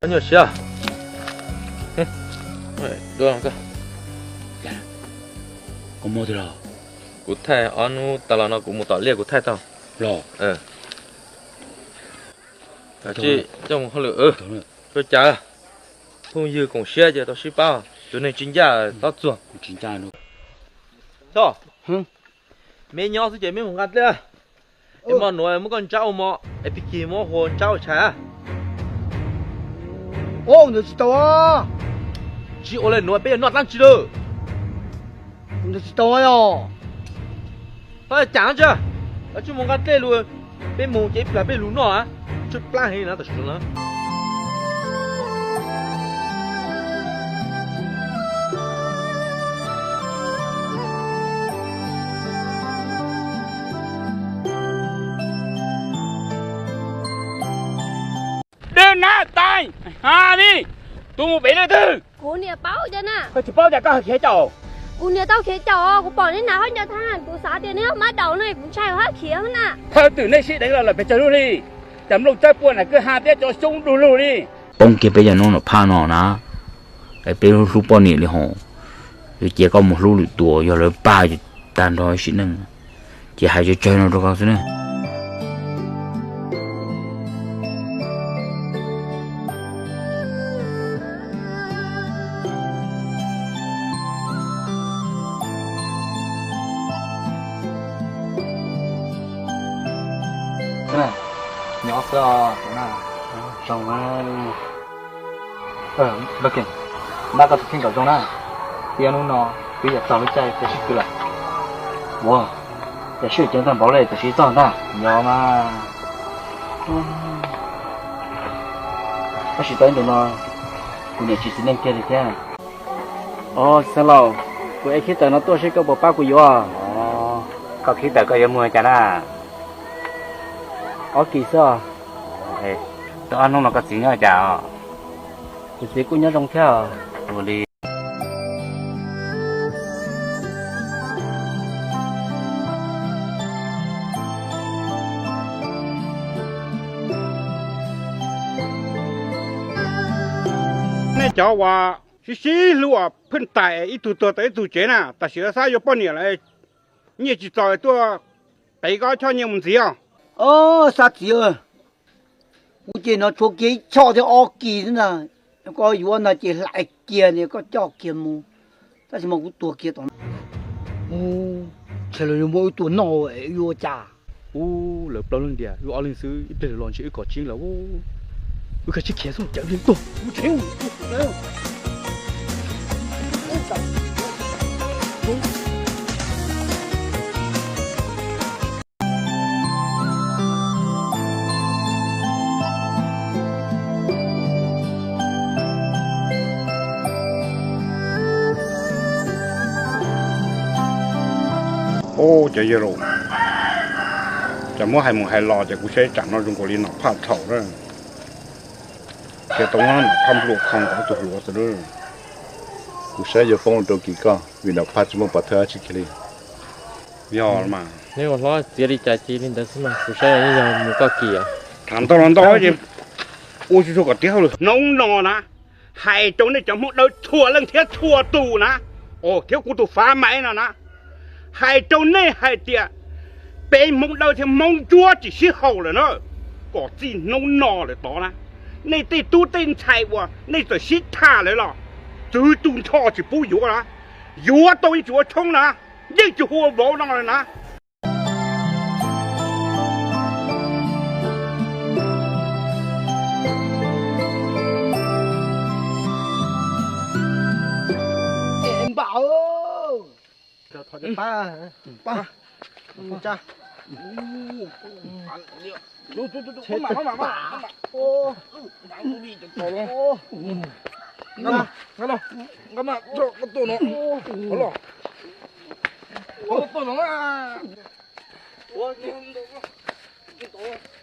Nyuaj siab. Kuv thaij ob hnub tas los no kuv mus tom liaj kuv thaij tau. Coj mus hauj lwm. Ua cas phooj ywg koom siab ces tau sib pab, tus neeg tsis ncaj txhob txuag. Txhob, me nyob xwb ces me mus nqa dlej. Es mo nuav muab koj ntsab ua mo, es pig kig muab hua ntsab ua tshais. Ntawd tsis tau. Tsis ua le nuav peb yuav noj dlaab tsi lawm. Ntawd tsis tau os. Koj cas tsi, koj tsi mus nqa dlej lug, peb mus ces ib plag peb lug noj a, tsw plaab heev na tam sim no. Dej nab tais, ha li, tus mus pem leej twg? Kuv niam paub cas na. Koj tsis paub cas koj khiav caum? Kuv niam tau khiav caum, kuv pom neb hnav hab ncaws tha, kuv xav tias neb yog mab daum no, kuv ntshai hab khiav hab na. Thawj twm nej sib deev los lawm pes tsawg lug li? Cas nplooj tsawb puag nram kwj ha thiab cov xyoob du lug li? Poob kiag peb cov noob nram phaj no na, es peb hlub poj niam li hos, yuav cia koj mus hlub lwm tus, yog lawv pag tag nrho ib sim neej, ces hais tsawg tsawg no rau koj xwb na. Nyob xwb os, zoo na. Npawg Keem, npaj koj tus kheej kom zoo na, thiab hnub no twb yuav txog lub caij peb sib tw lawm. Ua, yog sib cav tag npaum li tam sim txog ntag, yog mas. Tab sis tau ib ntus no kuv niam tsis xis neej kiag li thiab. Os, Xeev Laus, kuv ev khib taws no tuaj seb koj puas pab kuv yuav. Koj khib taws koj yuav muag cas na? Ob kis xwb os. Tau ob hnub no koj txiv nyob cas os? Kuv txiv kuj nyob zoo thiab os. Ua li. Nej cov uas sib sib hlub uas pheej tais ib tug tuag tau ib tug tsev na, tam sim no xav yuav poj niam lawm, nyiaj tsis txaus tuaj qiv koj choj nyiaj mus ntxiv os. Os, Xab txiv, kuv ces no tshuav kiag ib choj thiab ob kis xwb ntag. Koj yuav no ces hlais kiag ni koj coj kiag mus, tab sis mas kuv tuag kiag tom no. Ub, ntshe lawv yuav muab wb tua noj es wb yuav ua cas? Ub, lawv plaub leeg tiag, wb ob leeg xwb, ib pliag lawv los ntshe wb kom tseeb lawm. Wb kav tsij khiav xwb, cawm leej tuag. Ub, cov yawg laus, cas muab hais mus hais los ces kuv saib tsam no zoo nkaus li nom phaj thaum na. Ces tau muab nom phaj nplua qhov nkaus tus hluas xwb. Kuv saib yuav poob rau kis koj vim nom phaj tsis muaj pov thawj dab tsi kiag li. Yog mas, neb ua hlob txiav li cas cia li ntawd xwb mas, kuv saib yeej yog mus koj kis. Tham ntau los ntau ces ua tsuj tsuag kom tiav hauj lwm. Hnub no na, hais rau nej cov Hmoob Dawb txhua leej thiab txhua tus na, thiab kuv tus Fav Maiv no na, hais rau nej hais tias peb Hmoob Dawb thiab Hmoob Ntsuab tsis sib haum lawm na, kom txij hnub no lawm tod na, nej tej tub tej ntxhais uas nej txawm sib tham lawm los txwv tu nrho tsis pub yuav na, yuav tau yeej tsis ua tshoob na, yeej tsis hu ua vauv no lawm na.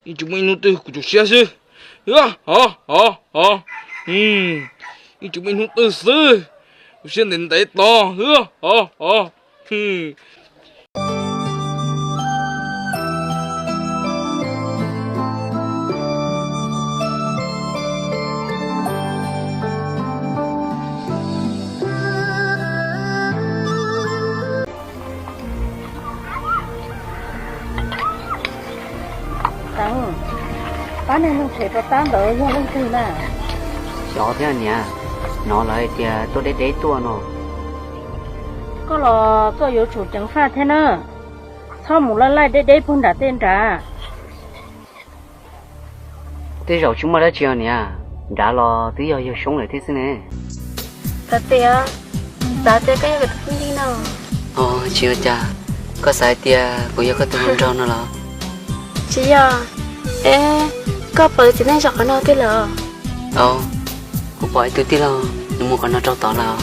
Ib tsis muaj ib hnub twg kuv tsuas siab xwb. Ib tsis muaj ib hnub twg xwb, kuv siab ntev ntev tos. Ob neeg neeg tshem rau tab ntawd yog leej twg na? Xyov thiab niam, hnov lawv hais tias tuaj deb deb tuaj no. Koj los koj yuav tsum ceev faj thiab na, txhob mus laij laij deb deb puag nram tej nrad. Tej zaum tsis muaj dab tsi os niam, nrad los twb yog yawg Soob lawm thiab xwb ne. Txawm tias, txawm tias koj yog kuv tus phooj ywg no. Tsis ua cas, koj xav hais tias kuv yog koj tus hluas nraug no los? Tsis yog. Es koj pom txiv neej zaum qhov no tiag lawm? Au, kuv pom ib tug tij laug nws mus qhov no rau tod lawm.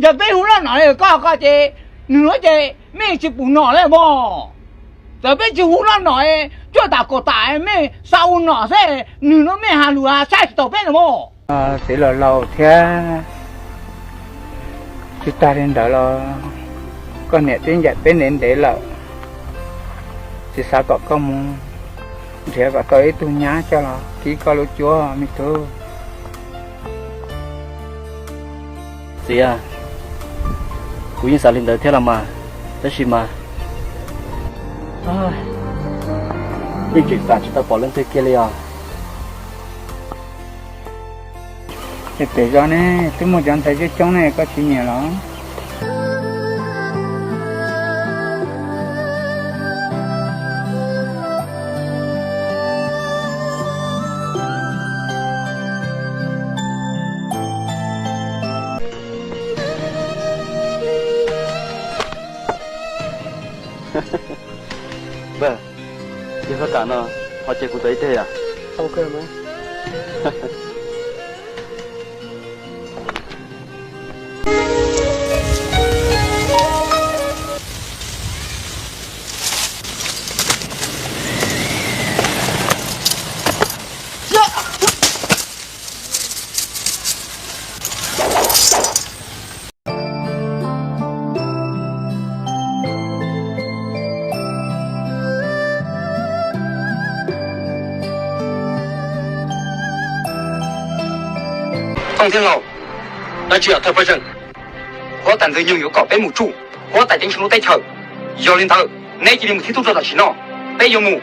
Yog peb hu loj nom li koj ko ces nws nuav ces mej tsis pum nom li mog. Txawm peb tsis hu loj nom, cuaj tam kaum tam mej xa ua nom xwb, nws nuav mej has lus has tshaj tsis tau peb no mog. Txiv laus laus thiab, tsis tag li ntawd los koj niam twb ncaim peb ntev ntev lawm, tsis xav kom koj mus nrhiav kom tau ib tug nyab coj los kib koj lub cuab me tub. Txiv, kuv yeej xav li ntawd thiab los mas, tab sis mas yeej tseem kam tsis tau pom leej twg kiag li os. Es pem zos ne twb muaj cov ntxhais coob coob ne, koj tsis nyiam los? Npawg, yog koj kam no, thov cia kuv tau ib teg yom. Tooj Thib Laug, dab tsi os thawj pawg zeej? Huab tais Ntxwg Nyoog yuav kom peb mus tsuj huab tais ceeb tsheej lub teb chaws. Yog li ntawd, neb cia li mus thib tub rau tam sim no. Peb yuav mus.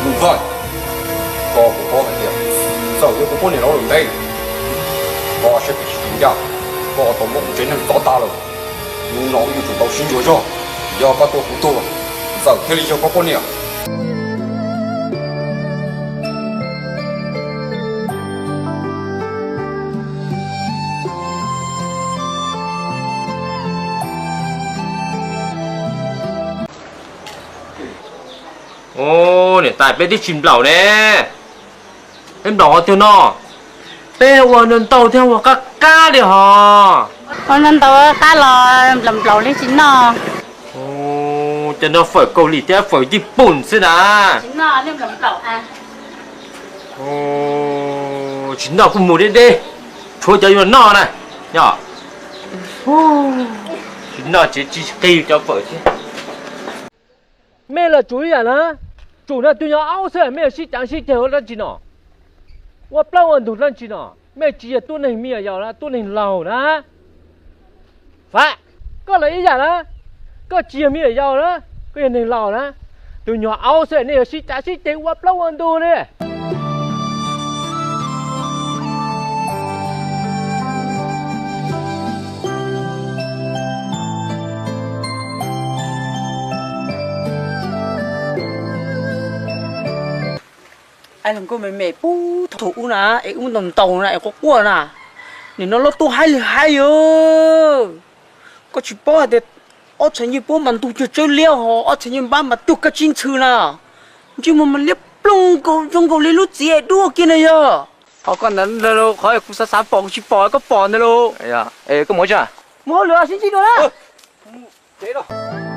Mus Nphaij, koj puas paub hais tias txawm yog kuv poj niam los lawm ntev, koj siab phem tsis tshua ncaj, koj tau muab kuv tsev neeg txov tas lawm. Hnub no wb yuav tsum tau sib ntsuas zog, yog koj tua kuv tuag, Ntxawm thiaj li yog koj poj niam. Ua, niam tais, peb twb tsis nplaum ne. Peb nplaum qhov twg no? Peb ua ntau ntau thiab ua qab qab li hos. Ua ntau ntau qab los nplaum nplaum li tsis noj. Ua, cas noj fawm Kaus Lim thiab fawm Yij Pooj xwb na. Ua, tsis noj kuj mus deb deb, tshuav cov yuav noj na. Yog tsis noj ces tsis qhib cov fawm thiab. Mej los tsum ib yam na, tsum no tus nyuag aub xwb mej yuav sib cav sib ceg ua dab tsi no? Ua plaub ua ntug dab tsi no? Mej tsis yog tuab neeg me nyuam yaus na, tuab neeg laus na. Fav, koj los ib yam na, koj tsis yog me nyuam yaus na, koj yog neeg laus na. Tus nyuag aub xwb nej yuav sib cav sib ceg ua plaub ua ntug li. Ai, hluas nkauj me me puag thaum ub na es wb muab ntaus ntaus na es quaj quaj na, nim no loj tuaj haib li haib os. Koj tsis paub hais tias ob txhais nyiaj puab mas ntug cuag tsawb liab ho ob txhais nyiaj npab mas cuag kab tsib ntxhw na. Ntsej muag mas liab ploog nkaus zoo nkaus li lub txiv es duaj kiag na yog. Qhov koj ntawd qhov kuv xav xav pom kuv tsis pom koj pom ntawd lauj. Es koj mus ua tsi? Mus hauj lwm sib ntsib dua na.